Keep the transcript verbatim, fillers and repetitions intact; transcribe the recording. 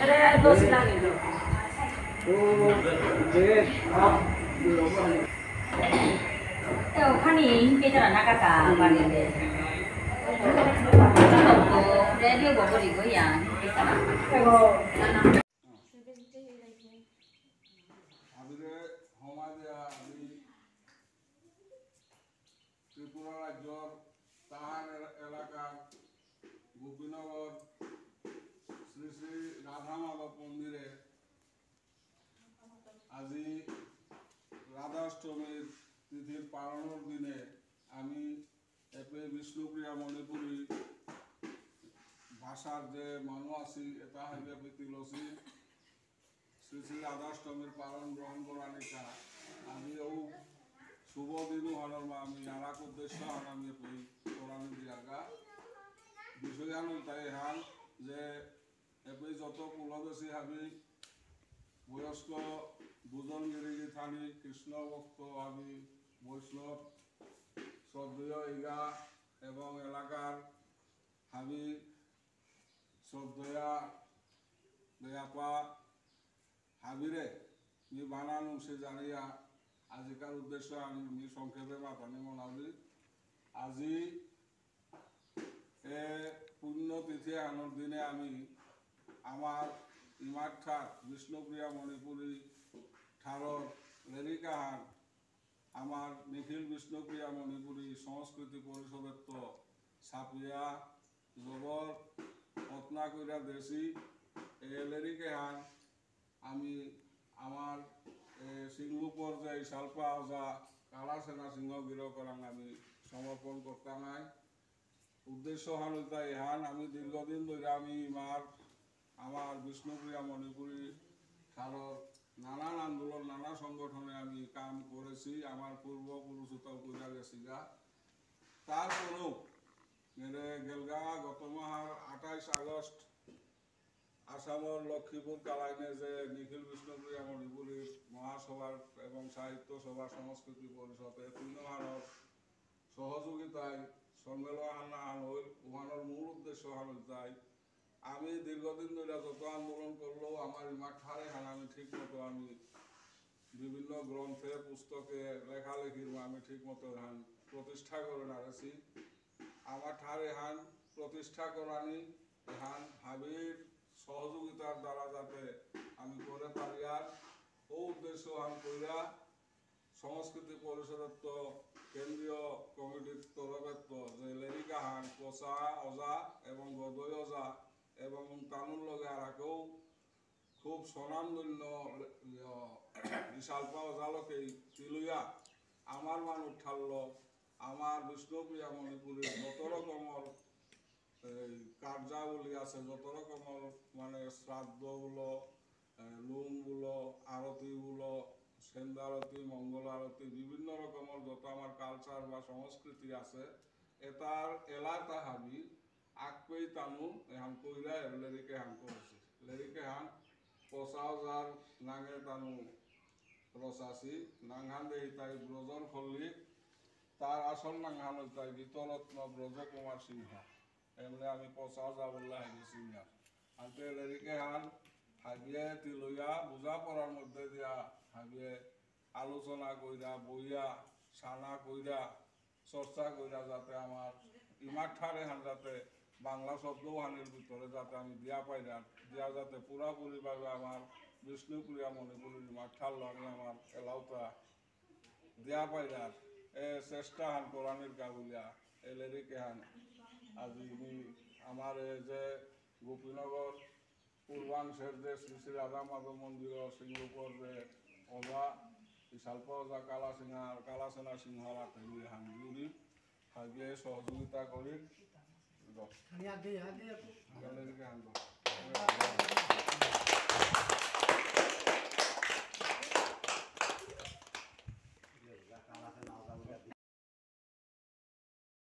এ, ওখানে পেটারা না কাকা, বাড়িতে। রেডিও বগরি গো, ইয়া, পেটারা। হাবিরে হমা দিয়া আমি ত্রিপুরা রাজ্যর তাহার এলা-, এলাকার গোপীনগর শ্রী শ্রী রাধা মাধব মন্দিরে আজি রাধাষ্টমীর তিথির পালনর দিনে আমি এপে বিষ্ণুপ্রিয়া মণিপুরী ভাষার যে মানু আছি, এটা হাইবে প্রীতি লসি শ্রী শ্রী রাধাষ্টমীর পালন গ্রহণ করানিকা। আমি ও শুভ দিন হানর মা আমি আর এক উদ্দেশ্য হান আমি এপে করানি দিয়াগা। বিষয় হান তাই হান যে এপে যত কুলদেশী হাবি বয়স্ক দুজন গিরি গিথানি কৃষ্ণ ভক্ত হাবি বৈষ্ণব শ্রদ্ধেয় ইগা এবং এলাকার হাবি শ্রদ্ধেয়া বেয়াপা হাবিরে মি বানা নুংসি জানিয়া আজিকার উদ্দেশ্য আমি মি সংক্ষেপে মাতানি মনাউরি। আজি এ পুণ্য তিথি আহানর দিনে আমি আমার ইমার ঠার বিষ্ণুপ্রিয়া মণিপুরী ঠারর লেরিক আহান আমার নিখিল বিষ্ণুপ্রিয়া মণিপুরী সংস্কৃতি পরিষদত্ত ছাপিয়া জবর অতনা কইরা দেসি এ লেরিক এহান আমি আমার এ সিংহ পর্যায়ে সালপা ওজা কালাসেনা সিংহ গিরকরাং আমি সমর্পণ করতাঙাই। উদ্দেশ্য হান হইতা এহান আমি দীর্ঘদিন ধরে আমি ইমার আমার বিষ্ণুপ্রিয়া মণিপুরী ঠারর নানান আন্দোলন নানা সংগঠনে আমি কাম করেছি। আমার পূর্বপুরুষ তাও কইরা গেছিগা। তারপরেও এরে গেলগা গত মাহার আঠাইশ আগস্ট আসামর লক্ষ্মীপুর কালাইনে যে নিখিল বিষ্ণুপ্রিয়া মণিপুরী মহাসভার এবং সাহিত্য সভা সংস্কৃতি পরিষদে তিন হানর সহযোগিতায় সম্মেলন আহান হইল। উহানর মূল উদ্দেশ্য হান হইতাই আমি দীর্ঘদিন ধরে যত আন্দোলন করলেও আমার ইমার ঠারে হান আমি ঠিক মতো আমি বিভিন্ন গ্রন্থে পুস্তকে লেখালেখির আমি ঠিক মতো হান প্রতিষ্ঠা করে নারেছি। আমার ঠারে হান প্রতিষ্ঠা করানি এহান হাবির সহযোগিতার দ্বারা যাতে আমি করে পারি আর ও উদ্দেশ্য হান কইরা সংস্কৃতি পরিষদত্ত কেন্দ্রীয় কমিটির তরফেত্ত যে লেরিক আহান কোসা ওজা এবং গদৈ ওজা এবং তানুর লগে আর কেউ খুব স্বনামধন্য লে-, ইয়, বিশালপা ওজালকেই তিলুয়া আমার মানু ঠারল আমার বিষ্ণুপ্রিয়া মণিপুরীর যত রকমর এই কার্যাবলী আছে, যত রকমর মানে শ্রাদ্ধ বুলো, এ, লুম বুলো, আরতি বুলো, সেন্দারতি, মঙ্গল আরতি, বিভিন্ন রকমর যত আমার কালচার বা সংস্কৃতি আছে, এটার এলাতা হাবি আকপেই তানু এহান কইরা এর লেরিক এহান করেছি। লেরিক এহান পচা ওজার নাঙে তানু রচাছি, নাঙহান দেহি তাই ব্রজর খল্লিক, তার আসল নাঙহান তাই গীতরত্ন ব্রজকুমার সিংহ। এমনি আমি পচা ওজা বুল্লা হাইবে সিংহার। আনতে লেরিক এহান হাবিয়ে তিলয়া বুঝা পড়ার মধ্যে দিয়া হাবিয়ে আলোচনা কইরা, বইয়া, সানা কইরা, চর্চা কইরা যাতে আমার ইমার ঠারে হান যাতে বাংলা শব্দ হানির ভিতরে যাতে আমি দিয়া পাইরা, দিয়া যাতে পুরাপুরি ভাবে আমার বিষ্ণুপ্রিয়া মণিপুরীর ইমার ঠারল আমি আমার এলাউতা দিয়া পাইরা, এ চেষ্টা হান করানির কা বুলিয়া, এ লেরিক এহান। আজি মি আমার এ যে গোপীনগর পূর্বাংশর যে শ্রী শ্রী রাধা মাধব মন্দির সিংহপুর যে ওজা, বিশালপা ওজা কালা সিংহ, কালাসেনা সিংহ রাতে মি হান জুড়ি, হাবিয়ে সহযোগিতা করি। লেরিক এহান।